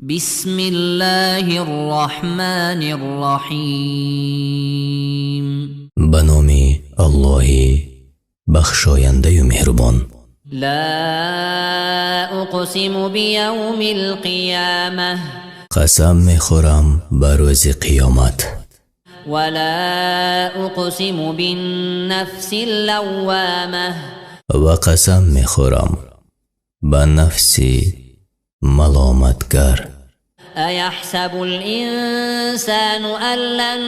بسم الله الرحمن الرحيم. Ба номи Аллоҳи бахшояндаю меҳрубон. لا أقسم بيوم القيامة. Қасам мехӯрам ба рӯзи қиёмат. ولا أقسم بالنفس اللوامة. Ва қасам мехӯрам ба нафси маломатгар. أيحسب الإنسان أن لن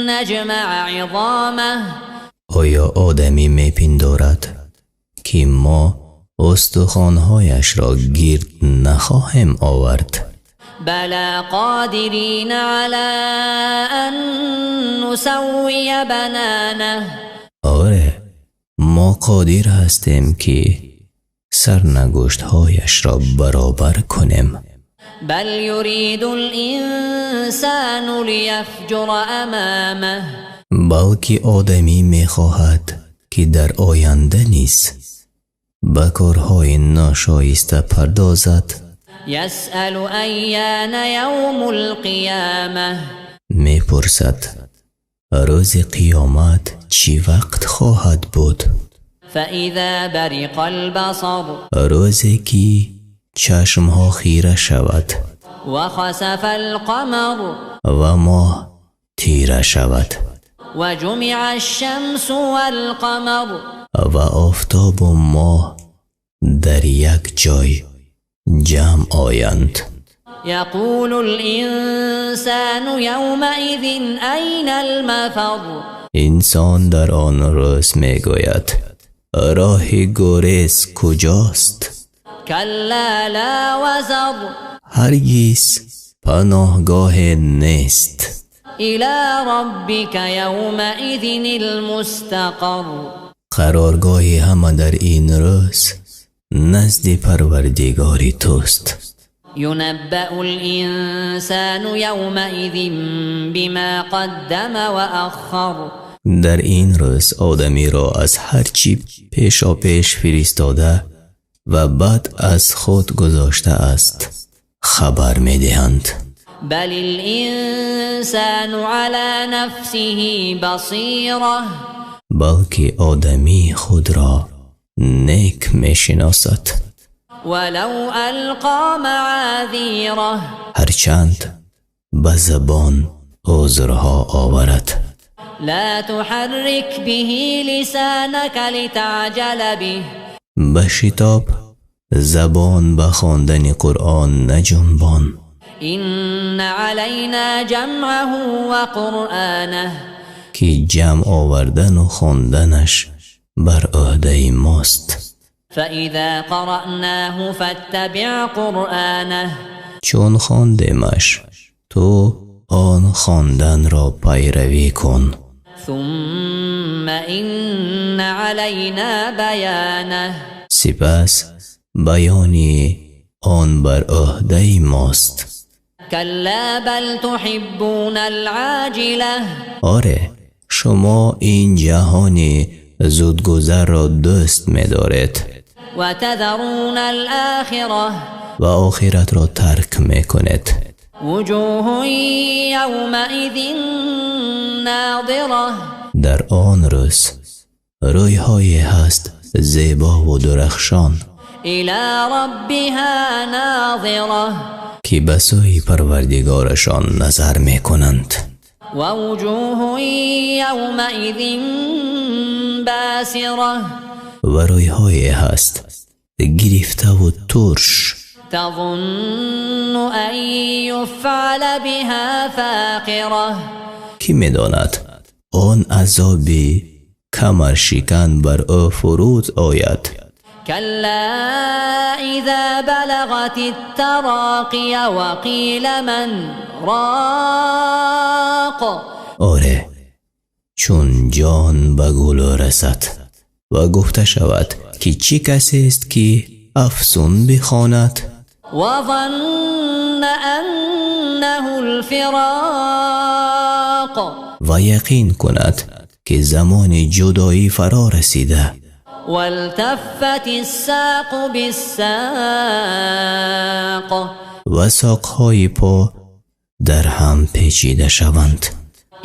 نجمع عظامه؟ Оё одамӣ мепиндорад, ки мо устухонҳояшро гирд нахоҳем овард? بلى قادرين على أن نسوي بنانه. Оре, мо қодир ҳастем, ки сарнагӯштҳояшро баробар кунем. بل يريد الإنسان ليفجر أمامه. Балки одамӣ мехоҳад, ки дар оянда низ ба корҳои ношоиста пардозад. يسأل أيان يوم القيامة. Мепурсад, рӯзи қиёмат чӣ вақт хоҳад буд? فإذا برق البصر. Рӯзе ки чашмҳо хира шавад. وخسف القمر. Ва моҳ тира шавад. وجمع الشمس والقمر. Ва офтобу моҳ дар як ҷой ҷамъ оянд. يقول الإنسان يومئذ أين المفر؟ Инсон дар он рӯз мегӯяд: роҳи гурез куҷост? كلا لا وزر. Ҳаргиз, паноҳгоҳе нест. إلى ربك يومئذ المستقر. Қароргоҳи ҳама дар ин рӯз назди Парвардигори туст. ينبأ الإنسان يومئذ بما قدم وأخر. Дар ин рӯз одамиро аз ҳар чӣ пешопеш фиристода ва баъд аз худ гузоштааст хабар медиҳанд. بل الإنسان على نفسه بصيرة. Балки одамӣ худро нек мешиносад. ولو ألقى معاذيره. Ҳарчанд ба забон узрҳо оварад. لا تحرك به لسانك لتعجل به. Ба шитоб забон ба хондани Қуръон наҷунбон. إن علينا جمعه وقرآنه. Ки ҷамъ овардану хонданаш бар ӯҳдаи мост. فإذا قرأناه فاتبع قرآنه. Чун хондемаш, ту он хонданро пайравӣ кун. ثم إن علينا بيانه. Сипас баёни он бар ӯҳдаи мост. كلا بل تحبون العاجلة. Оре, шумо ин ҷаҳони зудгузарро дӯст медоред. وتذرون الآخرة. Ва охиратро тарк мекунед. وجوه يومئذ ناضرة. Дар он рӯз рӯйҳое ҳаст зебову дурахшон. إلى ربها ناظرة. Ки ба сӯи Парвардигорашон назар мекунанд. ووجوه يومئذ باسرة. Ва рӯйҳое ҳаст гирифтаву турш. تظن أن يفعل بها فاقرة. Кӣ медонад, он азоби камаршикан бар ӯ фуруд ояд. كلا إذا بلغت التراقي وقيل من راق. Оре, чун ҷон ба гулӯ расад ва гуфта шавад, ки чӣ касест, ки афсун бихонад? وظن أنه الفراق. Ва яқин кунад, ки замони ҷудоӣ фаро расида. والتفت الساق بالساق. Ва соқҳои по дар ҳам печида шаванд.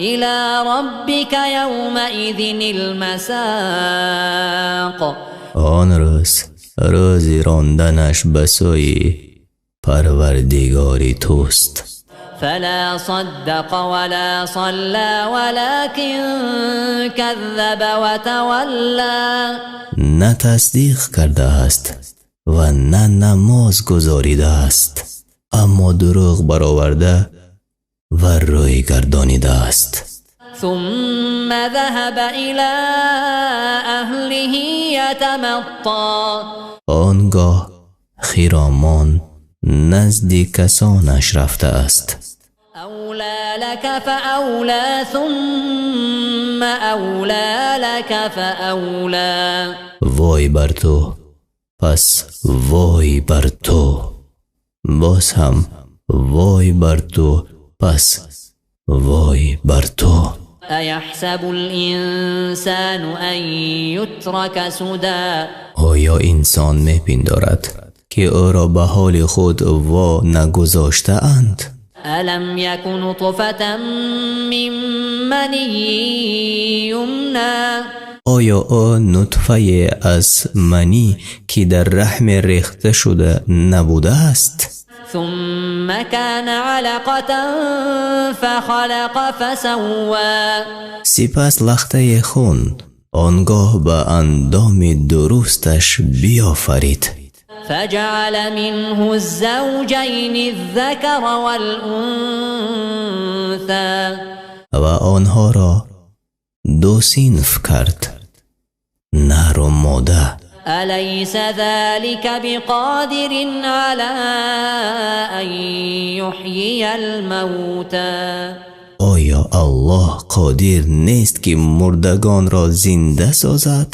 إلى ربك يومئذ المساق. Он рӯз рӯзи ронданаш ба сӯи Парвардигори туст. فلا صدق ولا صلى ولكن كذب وتولى. На тасдиқ кардааст ва на намоз гузоридааст, аммо дурӯғ бароварда ва рӯй гардонидааст. ثم ذهب إلى أهله يتمطى. Он гоҳ хиромон назди касонаш рафтааст. أولى لك فأولى ثم أولى لك فأولى. Вой бар ту, пас вой бар ту, боз ҳам вой бар ту, пас вой бар ту. أيحسب الإنسان أن يترك سدى؟ Оё инсон мепиндорад, ки ӯро ба ҳоли худ во нагузоштаанд? ألم يك نطفة من مني يمنى؟ Оё ӯ нутфае аз манӣ, ки дар раҳме рехта шуда, набудааст? ثم كان علقة فخلق فسوى. Сипас лахтаи хун, он гоҳ ба андоми дурусташ биёфарид. فجعل منه الزوجين الذكر والأنثى. Ва онҳоро ду синф кард, нару мода. أليس ذلك بقادر على أن يحيي الموتى؟ Оё Аллоҳ қодир нест, ки мурдагонро зинда созад?